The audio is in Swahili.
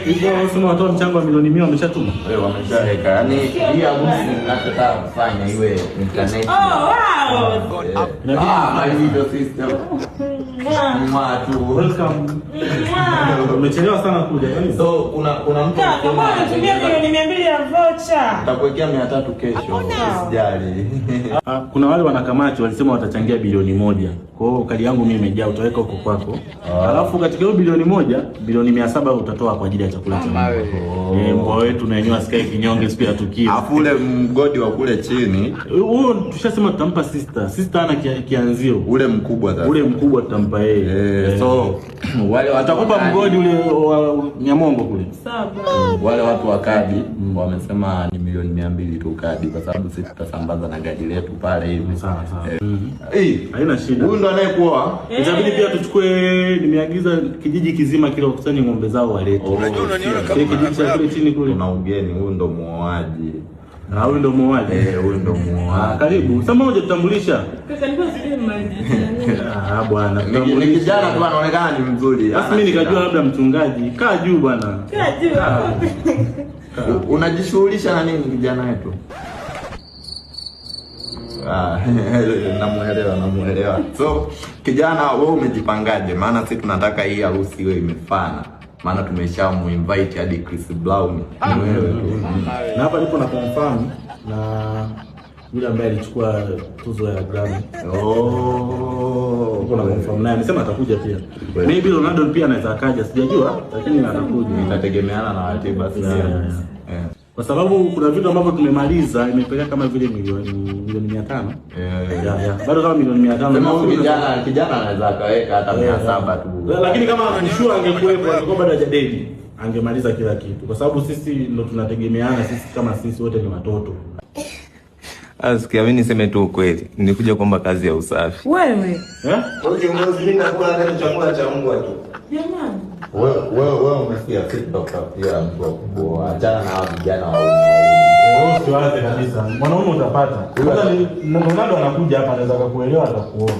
Hivyo wasema watoa mchango wa milioni 100 wameshatuma. Wewe wameshaweka. Yaani hii harusi ninachotaka kufanya iwe international. Oh, wow. Ah, my little sister. Mwatu. Welcome. Umechelewa sana kuja. So kuna mtu Kama unatumia milioni 200 ya voucher. Nitakuwekea 300 kesho. Usijali. Kuna wale wanakamati walisema watachangia bilioni 1. Kwa hiyo kadi yangu mimi imejaa, utaweka huko kwako. Alafu katika hiyo bilioni 1, bilioni 700 utatoa kwa ajili ya chakula cha mbwa. Mbwa wetu na yenyewe asikae kinyonge siku ya tukio. Afu ule mgodi wa kule chini, huo tushasema tutampa sister. Sister ana kianzio. Ule mkubwa sasa. Ule mkubwa tutampa yeye. So wale watu atakupa mgodi ule wa Nyamongo kule. 7. Wale watu wa kadi wamesema ni milioni 200 tu kadi, kwa sababu sisi tutasambaza na gari letu pale hivi. Sawa sawa. Haina shida. Huyu ndo anayekuoa. Itabidi pia tuchukue, nimeagiza kijiji kizima kile wakusanye ng'ombe zao walete. Unajua unaniona kama kijiji cha kule chini kule. Kuna ugeni, huyu ndo muoaji. Na huyu ndo muoaji. Huyu ndo muoaji. Karibu. Sasa mmoja tutambulisha. Kaka nilikuwa sijui mmalizie. Ah bwana, ni kijana tu anaonekana ni mzuri. Basi mimi nikajua labda mchungaji. Kaa juu bwana. Kaa juu. Unajishughulisha na nini kijana wetu? Namuelewa. So kijana, wewe umejipangaje? Maana sisi tunataka hii harusi iwe imefana. Maana tumeshamuinvite hadi Chris Brown. Ni wewe tu. Na hapa nipo na confirm na yule ambaye alichukua tuzo ya Grammy. Oh, niko na confirm naye. Amesema atakuja pia. Maybe Ronaldo pia anaweza akaja, sijajua, lakini atakuja. Itategemeana na ratiba sisi. Kwa sababu kuna vitu ambavyo tumemaliza imepeleka kama vile milioni 500. Bado kama milioni 500. Sema huyu kijana anaweza akaweka hata 700 tu. Lakini kama mshua angekuwepo, angekuwa bado hajadedi, angemaliza kila kitu. Kwa sababu sisi ndo tunategemeana, sisi kama sisi wote ni watoto. Asikia mimi niseme tu ukweli, nilikuja kuomba kazi ya usafi. Wewe? Eh? Wewe kiongozi, mimi nakula hata chakula cha mbwa tu. Jamani. Wewe umesikia sisi tutakupatia mtu wa kubwa. Achana na hao vijana wa Wewe usiwaze kabisa. Mwanaume utapata. Kwanza Ronaldo anakuja hapa anaweza kukuelewa atakuona.